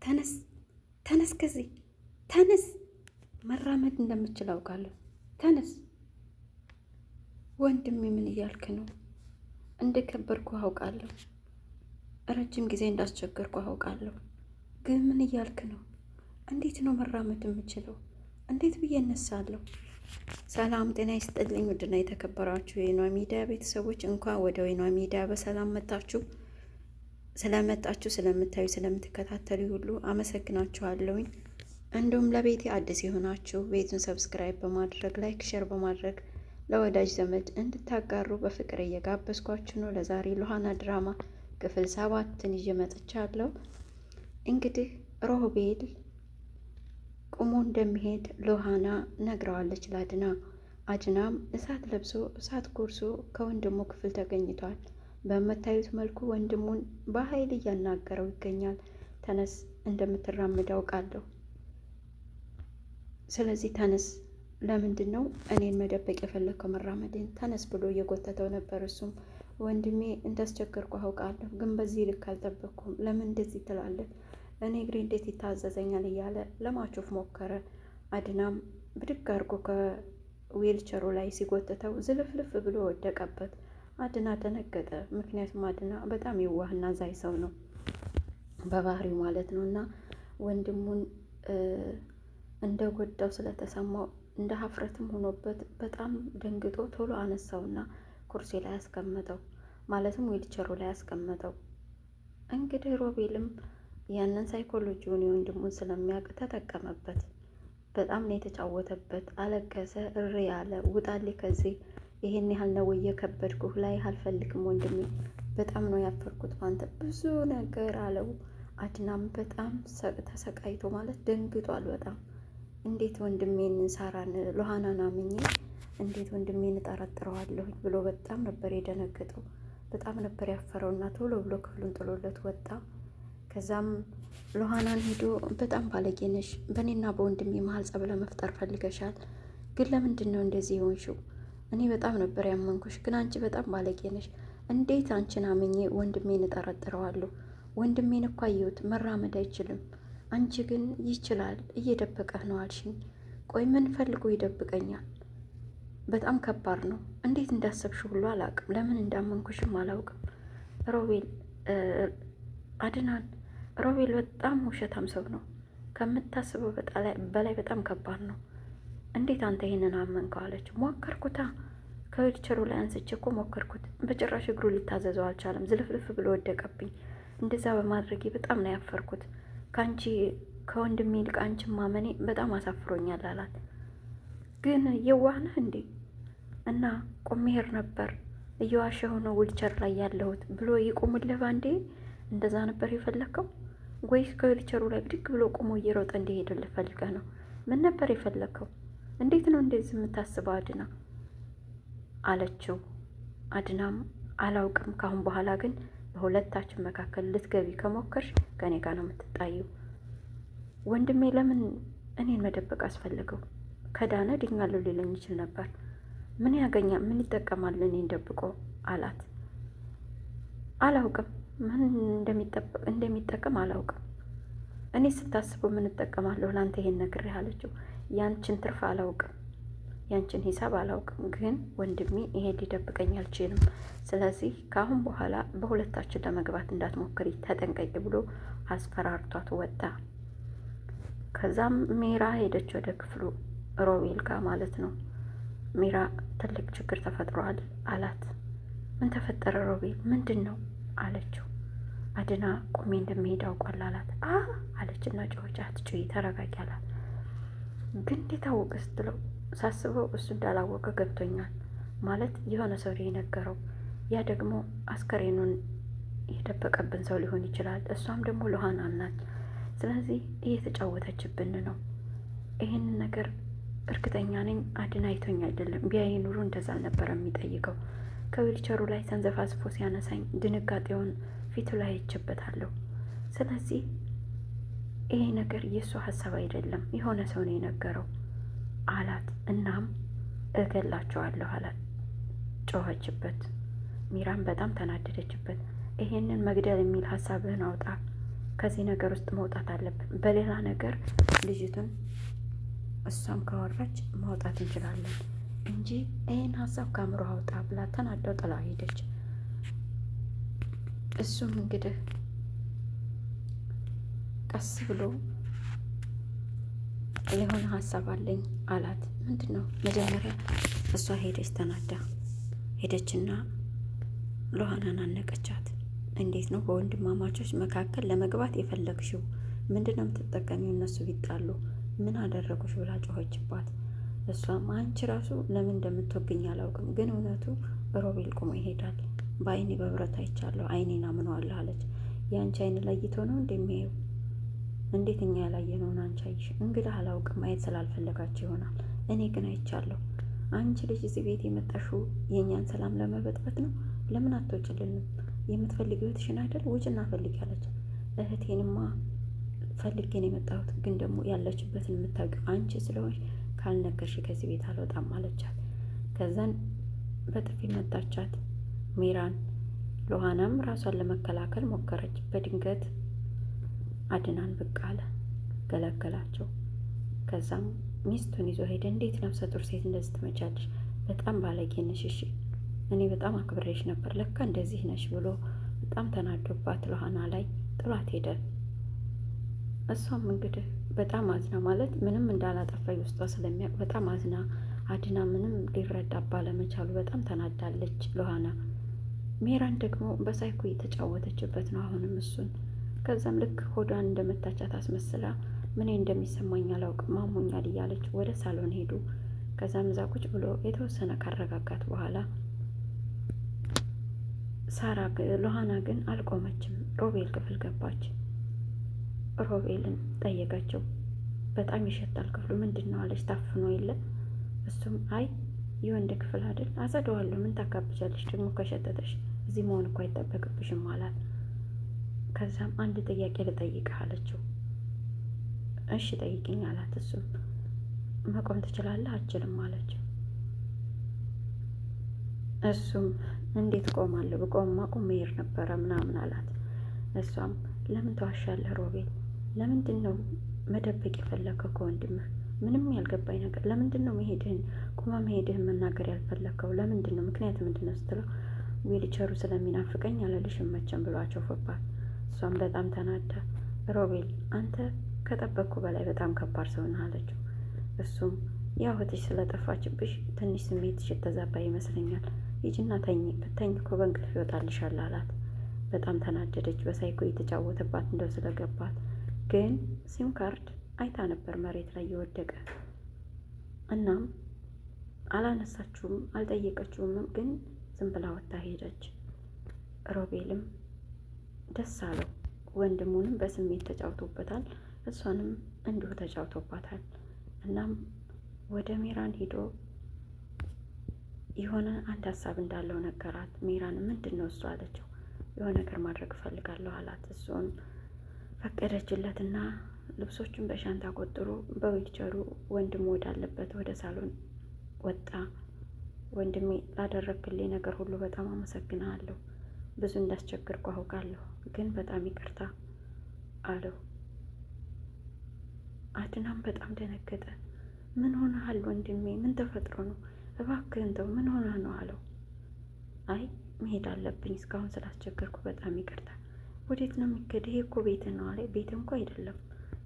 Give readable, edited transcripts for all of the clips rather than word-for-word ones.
ተነስ፣ ተነስ፣ ከዚህ ተነስ። መራመድ እንደምችል አውቃለሁ። ተነስ ወንድሜ። ምን እያልክ ነው? እንደ ከበርኩ አውቃለሁ። ረጅም ጊዜ እንዳስቸገርኩ አውቃለሁ። ግን ምን እያልክ ነው? እንዴት ነው መራመድ የምችለው? እንዴት ብዬ እነሳለሁ? ሰላም ጤና ይስጥልኝ። ውድና የተከበራችሁ የወይኗ ሚዲያ ቤተሰቦች እንኳን ወደ ወይኗ ሚዲያ በሰላም መጣችሁ። ስለመጣችሁ፣ ስለምታዩ፣ ስለምትከታተሉ ሁሉ አመሰግናችኋለሁኝ። እንዲሁም ለቤቴ አዲስ የሆናችሁ ቤቱን subscribe በማድረግ፣ like፣ share በማድረግ ለወዳጅ ዘመድ እንድታጋሩ በፍቅር እየጋበዝኳችሁ ነው። ለዛሬ ሉሃና ድራማ ክፍል 7ን ይዤ መጥቻለሁ። እንግዲህ ሮቤል ቁሞ እንደሚሄድ ሎሃና ነግረዋለች ለአድና። አድናም እሳት ለብሶ እሳት ጎርሶ ከወንድሙ ክፍል ተገኝቷል። በምታዩት መልኩ ወንድሙን በኃይል እያናገረው ይገኛል። ተነስ፣ እንደምትራመድ አውቃለሁ። ስለዚህ ተነስ፣ ለምንድን ነው እኔን መደበቅ የፈለግከው መራመድን? ተነስ ብሎ እየጎተተው ነበር። እሱም ወንድሜ እንዳስቸገርኩ አውቃለሁ፣ ግን በዚህ ልክ አልጠበቅኩም። ለምን እንደዚህ ትላለህ? እኔ እግሬ እንዴት ይታዘዘኛል? እያለ ለማቾፍ ሞከረ። አድናም ብድግ አድርጎ ከዊልቸሩ ላይ ሲጎትተው ዝልፍልፍ ብሎ ወደቀበት። አድና ደነገጠ። ምክንያቱም አድና በጣም የዋህና ዛይ ሰው ነው በባህሪው ማለት ነው። እና ወንድሙን እንደ ጎዳው ስለተሰማው እንደ ሀፍረትም ሆኖበት በጣም ደንግጦ ቶሎ አነሳውና ኩርሲ ላይ ያስቀመጠው፣ ማለትም ዊልቸሩ ላይ ያስቀመጠው። እንግዲህ ሮቤልም ያንን ሳይኮሎጂውን የወንድሙን ስለሚያውቅ ተጠቀመበት። በጣም ነው የተጫወተበት። አለቀሰ፣ እሪ አለ፣ ውጣልኝ ከዚህ፣ ይሄን ያህል ነው ወይ የከበድኩህ? ላይ አልፈልግም ወንድሜ፣ በጣም ነው ያፈርኩት ባንተ፣ ብዙ ነገር አለው። አድናም በጣም ተሰቃይቶ ማለት ደንግጧል በጣም። እንዴት ወንድሜን ሳራን ሎሃናን አምኜ እንዴት ወንድሜን እጠረጥረዋለሁ ብሎ በጣም ነበር የደነገጠው። በጣም ነበር ያፈረውና ቶሎ ብሎ ክፍሉን ጥሎለት ወጣ። ከዛም ሎሃናን ሄዶ በጣም ባለጌ ነሽ፣ በእኔና በወንድሜ መሀል ጸብ ለመፍጠር ፈልገሻል። ግን ለምንድን ነው እንደዚህ የሆንሽው? እኔ በጣም ነበር ያመንኩሽ፣ ግን አንቺ በጣም ባለጌ ነሽ። እንዴት አንቺን አምኜ ወንድሜን እጠረጥረዋለሁ? ወንድሜን እኮ አየሁት መራመድ አይችልም። አንቺ ግን ይችላል፣ እየደበቀህ ነው አልሽኝ። ቆይ ምን ፈልጎ ይደብቀኛል? በጣም ከባድ ነው። እንዴት እንዳሰብሽ ሁሉ አላውቅም። ለምን እንዳመንኩሽም አላውቅም። ሮቤል አድናን ሮቤል በጣም ውሸታም ሰው ነው። ከምታስበው በላይ በጣም ከባድ ነው። እንዴት አንተ ይሄንን አመንከው? አለችው። ሞከርኩታ፣ ከዊልቸሩ ላይ አንስቼ እኮ ሞከርኩት። በጭራሽ እግሩ ሊታዘዘው አልቻለም። ዝልፍልፍ ብሎ ወደቀብኝ። እንደዛ በማድረጌ በጣም ነው ያፈርኩት። ከአንቺ ከወንድሜ ይልቅ አንቺን ማመኔ በጣም አሳፍሮኛል አላት። ግን የዋህ ነህ እንዴ? እና ቆሜ ሄድ ነበር፣ እየዋሸሁ ነው ዊልቸር ላይ ያለሁት ብሎ ይቁምልህ ባንዴ? እንደዛ ነበር የፈለግከው ወይስ ከዊልቸሩ ላይ ብድግ ብሎ ቆሞ እየሮጠ እንዲሄድልህ ፈልገህ ነው? ምን ነበር የፈለግከው? እንዴት ነው እንደዚህ የምታስበው አድና? አለችው። አድናም አላውቅም፣ ካሁን በኋላ ግን በሁለታችን መካከል ልትገቢ ከሞከርሽ ከእኔ ጋር ነው የምትጣየው። ወንድሜ ለምን እኔን መደበቅ አስፈለገው? ከዳነ ድኛለሁ ሊለኝ ይችል ነበር። ምን ያገኛል? ምን ይጠቀማል እኔን ደብቆ? አላት። አላውቅም፣ ምን እንደሚጠቀም አላውቅም። እኔ ስታስበው ምን እጠቀማለሁ ለአንተ ይሄን ነግሬህ? አለችው። ያንቺን ትርፍ አላውቅም፣ ያንቺን ሂሳብ አላውቅም፣ ግን ወንድሜ ይሄን ሊደብቀኝ አልችልም። ስለዚህ ከአሁን በኋላ በሁለታችን ለመግባት እንዳትሞክሪ ተጠንቀቂ ብሎ አስፈራርቷት ወጣ። ከዛም ሜራ ሄደች ወደ ክፍሉ ሮቤል ጋር ማለት ነው። ሜራ ትልቅ ችግር ተፈጥሯል አላት። ምን ተፈጠረ ሮቤል? ምንድን ነው አለችው። አድና ቆሜ እንደሚሄድ አውቋል አላት። አ አለችና ጮኸች። አትጩይ ተረጋጊ አላት። ግን እንዴት አወቀ ስትለው ሳስበው እሱ እንዳላወቀ ገብቶኛል። ማለት የሆነ ሰው የነገረው፣ ያ ደግሞ አስከሬኑን የደበቀብን ሰው ሊሆን ይችላል። እሷም ደግሞ ሎሃና ናት። ስለዚህ እየተጫወተችብን ነው። ይህንን ነገር እርግጠኛ ነኝ አድና አይቶኝ አይደለም። ቢያይ ኑሮ እንደዛ አልነበረ የሚጠይቀው። ከዊልቸሩ ላይ ተንዘፋዝፎ ሲያነሳኝ ድንጋጤውን ፊቱ ላይ አይቼበታለሁ። ስለዚህ ይሄ ነገር የእሱ ሀሳብ አይደለም፣ የሆነ ሰው ነው የነገረው አላት። እናም እገላቸዋለሁ አላት። ጮኸችበት። ሚራም በጣም ተናደደችበት። ይሄንን መግደል የሚል ሀሳብህን አውጣ። ከዚህ ነገር ውስጥ መውጣት አለብን። በሌላ ነገር ልጅቱን እሷም ካወራች ማውጣት እንችላለን እንጂ ይህን ሀሳብ ከአእምሮ አውጣ ብላ ተናደው ጥላ ሄደች። እሱም እንግዲህ ቀስ ብሎ የሆነ ሀሳብ አለኝ አላት። ምንድን ነው? መጀመሪያ እሷ ሄደች፣ ተናዳ ሄደችና ሎሃናን አነቀቻት። እንዴት ነው በወንድማማቾች መካከል ለመግባት የፈለግሽው? ምንድን ነው የምትጠቀሚው? እነሱ ቢጣሉ ምን አደረጉሽ? ብላ ጮኸችባት። እሷም አንቺ ራሱ ለምን እንደምትወግኝ አላውቅም፣ ግን እውነቱ ሮቤል ቆሞ ይሄዳል። በአይኔ በብረት አይቻለሁ፣ አይኔን አምነዋለሁ አለች። የአንቺ አይን ለይቶ ነው እንደሚያየው እንዴት እኛ ያላየነውን አንቺ አየሽ? እንግዲህ አላውቅም፣ ማየት ስላልፈለጋችሁ ይሆናል። እኔ ግን አይቻለሁ። አንቺ ልጅ እዚህ ቤት የመጣሽው የእኛን ሰላም ለመበጥበጥ ነው። ለምን አትወጭልንም? የምትፈልጊው እህትሽን አይደል? ውጭና ፈልጊ አለች። እህቴንማ ፈልጌ ነው የመጣሁት፣ ግን ደግሞ ያለችበትን የምታውቂው አንቺ ስለሆንሽ ካልነገርሽ ከዚህ ቤት አልወጣም አለቻት። ከዛን በጥፊ መታቻት ሚራን። ሎሃናም ራሷን ለመከላከል ሞከረች። በድንገት አድናን ብቅ አለ፣ ገለገላቸው። ከዛም ሚስቱን ይዞ ሄደ። እንዴት ነፍሰ ጡር ሴት እንደዚህ ትመቻለሽ? በጣም ባለጌ ነሽ። እሺ እኔ በጣም አክብሬሽ ነበር፣ ለካ እንደዚህ ነሽ ብሎ በጣም ተናዶባት ሎሃና ላይ ጥሏት ሄደ። እሷም እንግዲህ በጣም አዝና ማለት ምንም እንዳላጠፋ ውስጧ ስለሚያውቅ በጣም አዝና አድና ምንም ሊረዳ ባለመቻሉ በጣም ተናዳለች ሎሃና። ሜራን ደግሞ በሳይኮ እየተጫወተችበት ነው አሁንም እሱን። ከዛም ልክ ሆዷን እንደመታቻት አስመስላ ምን እንደሚሰማኝ አላውቅም አሞኛል እያለች ወደ ሳሎን ሄዱ። ከዛም እዛ ቁጭ ብሎ የተወሰነ ካረጋጋት በኋላ ሳራ ሎሃና ግን አልቆመችም። ሮቤል ክፍል ገባች። ሮቤልን ጠየቀችው። በጣም ይሸታል ክፍሉ ምንድን ነው አለች። ታፍኖ የለ እሱም አይ የወንድ ክፍል አይደል አጸደዋለሁ፣ ምን ታካብጃለሽ ደግሞ ከሸተተሽ እዚህ መሆን እኮ አይጠበቅብሽም አላት። ከዛም አንድ ጥያቄ ልጠይቅህ አለችው። እሺ ጠይቅኝ አላት። እሱም መቆም ትችላለህ አችልም አለችው። እሱም እንዴት ቆማለሁ? ብቆምማ ቆሜ መሄድ ነበረ ምናምን አላት። እሷም ለምን ተዋሻለህ ሮቤል? ለምንድን ነው መደበቅ የፈለግከው ከወንድምህ? ምንም ያልገባኝ ነገር ለምንድን ነው መሄድህን ቁመ መሄድህን መናገር ያልፈለግከው ለምንድን ነው? ምክንያት ምንድን ነው ስትለው ዊልቸሩ ስለሚናፍቀኝ አለልሽም መቼም ብሎ አሾፈባት። እሷም በጣም ተናዳ ሮቤል አንተ ከጠበቅኩ በላይ በጣም ከባድ ሰው ነህ አለችው። እሱም ያው እህትሽ ስለጠፋችብሽ ትንሽ ስሜትሽ የተዛባ ይመስለኛል፣ ሂጂና ተኝ፣ ብተኝ እኮ በእንቅልፍ ይወጣልሻል አላት። በጣም ተናደደች። በሳይኮ የተጫወተባት እንደው ስለገባት ግን ሲም ካርድ አይታ ነበር መሬት ላይ የወደቀ። እናም አላነሳችውም፣ አልጠየቀችውም። ግን ዝም ብላ ወጥታ ሄደች። ሮቤልም ደስ አለው። ወንድሙንም በስሜት ተጫውቶበታል፣ እሷንም እንዲሁ ተጫውቶባታል። እናም ወደ ሜራን ሄዶ የሆነ አንድ ሀሳብ እንዳለው ነገራት። ሜራን ምንድን ነው እሱ አለችው። የሆነ ነገር ማድረግ እፈልጋለሁ አላት። እሱን ፈቀደችለትና ልብሶቹን በሻንጣ ቆጥሮ በዊልቸሩ ወንድሙ ወዳለበት ወደ ሳሎን ወጣ። ወንድሜ ላደረግክልኝ ነገር ሁሉ በጣም አመሰግናለሁ። ብዙ እንዳስቸግርኩ አውቃለሁ፣ ግን በጣም ይቅርታ አለው። አድናም በጣም ደነገጠ። ምን ሆነሃል ወንድሜ? ምን ተፈጥሮ ነው? እባክህን ተው፣ ምን ሆነህ ነው አለው። አይ መሄድ አለብኝ፣ እስካሁን ስላስቸገርኩ በጣም ይቅርታ። ወዴት ነው የሚከድ? ይሄ እኮ ቤት ነው አለ። ቤት እንኳ አይደለም፣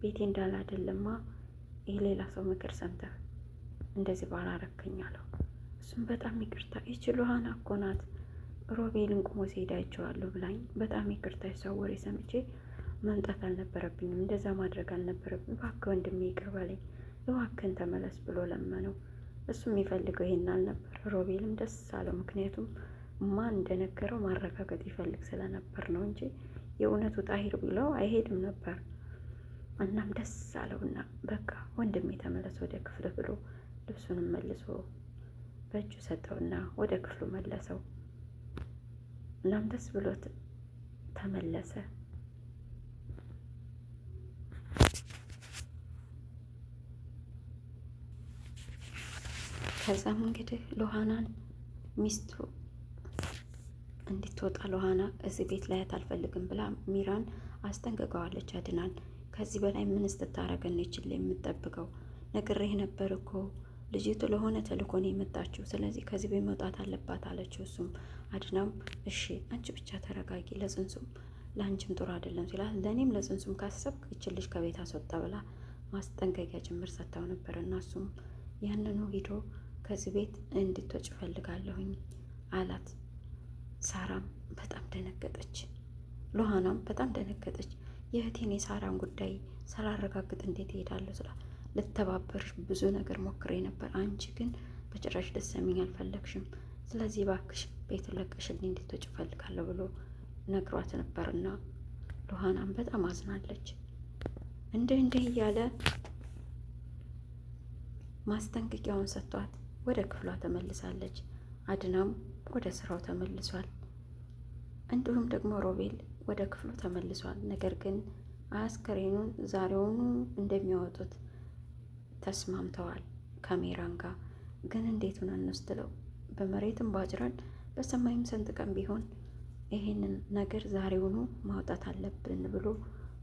ቤቴ እንዳለ አይደለማ። ይሄ ሌላ ሰው ምክር ሰምተህ እንደዚህ ባላረከኝ አለው። እሱም በጣም ይቅርታ፣ ይች ሉሃና እኮ ናት ሮቤልን ቁሞ ሲሄድ አይቼዋለሁ ብላኝ፣ በጣም ይቅርታ፣ የሷ ወሬ ሰምቼ መምጣት አልነበረብኝም፣ እንደዛ ማድረግ አልነበረብኝም። እባክህ ወንድሜ ይቅር በለኝ፣ እባክህን ተመለስ ብሎ ለመነው። እሱ የሚፈልገው ይሄን አልነበር። ሮቤልም ደስ አለው፣ ምክንያቱም ማን እንደነገረው ማረጋገጥ ይፈልግ ስለነበር ነው እንጂ የእውነቱ ጣሂር ቢለው አይሄድም ነበር። እናም ደስ አለውና በቃ ወንድሜ ተመለስ ወደ ክፍል ብሎ ልብሱንም መልሶ በእጁ ሰጠውና ወደ ክፍሉ መለሰው። እናም ደስ ብሎት ተመለሰ። ከዛም እንግዲህ ሎሃናን ሚስቱ እንድትወጣ ሎሃና እዚህ ቤት ላያት አልፈልግም ብላ ሚራን አስጠንቅቀዋለች አድናን። ከዚህ በላይ ምን ስትታረገን ይችል የምጠብቀው ነግሬህ ነበር እኮ ልጅቱ ለሆነ ተልእኮ ነው የመጣችው። ስለዚህ ከዚህ ቤት መውጣት አለባት አለችው። እሱም አድናም እሺ አንቺ ብቻ ተረጋጊ፣ ለጽንሱም ለአንቺም ጥሩ አይደለም ሲላት፣ ለእኔም ለጽንሱም ካሰብክ ይችን ልጅ ከቤት አስወጣ ብላ ማስጠንቀቂያ ጭምር ሰጥታው ነበር እና እሱም ያንኑ ሂዶ ከዚህ ቤት እንድትወጪ እፈልጋለሁኝ አላት። ሳራም በጣም ደነገጠች። ሎሃናም በጣም ደነገጠች። የእህቴን የሳራን ጉዳይ ሳላረጋግጥ እንዴት እሄዳለሁ ስላ ልተባበርሽ ብዙ ነገር ሞክሬ ነበር፣ አንቺ ግን በጭራሽ ልትሰሚኝ አልፈለግሽም። ስለዚህ እባክሽ ቤት ለቀሽልኝ እንድትወጪ እፈልጋለሁ ብሎ ነግሯት ነበርና ሎሃናም በጣም አዝናለች። እንዲህ እንዲህ እያለ ማስጠንቀቂያውን ሰጥቷት ወደ ክፍሏ ተመልሳለች። አድናም ወደ ስራው ተመልሷል። እንዲሁም ደግሞ ሮቤል ወደ ክፍሉ ተመልሷል። ነገር ግን አስከሬኑን ዛሬውኑ እንደሚያወጡት ተስማምተዋል ካሜራን ጋር። ግን እንዴት ሆነን ነው ስትለው በመሬትም ባጭረን በሰማይም ሰንጥቀን ቢሆን ይሄንን ነገር ዛሬውኑ ማውጣት አለብን ብሎ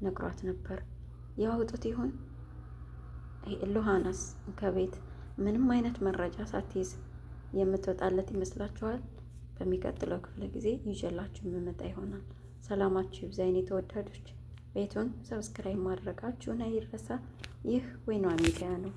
ነግሯት ነበር። ያወጡት ይሆን? ሎሃናስ ከቤት ምንም አይነት መረጃ ሳትይዝ የምትወጣለት ይመስላችኋል? በሚቀጥለው ክፍለ ጊዜ ይዤላችሁ የምመጣ ይሆናል። ሰላማችሁ ይብዛ የኔ ተወዳጆች። ቤቱን subscribe ማድረጋችሁን አይረሳ። ይህ ወይኗ ሚዲያ ነው።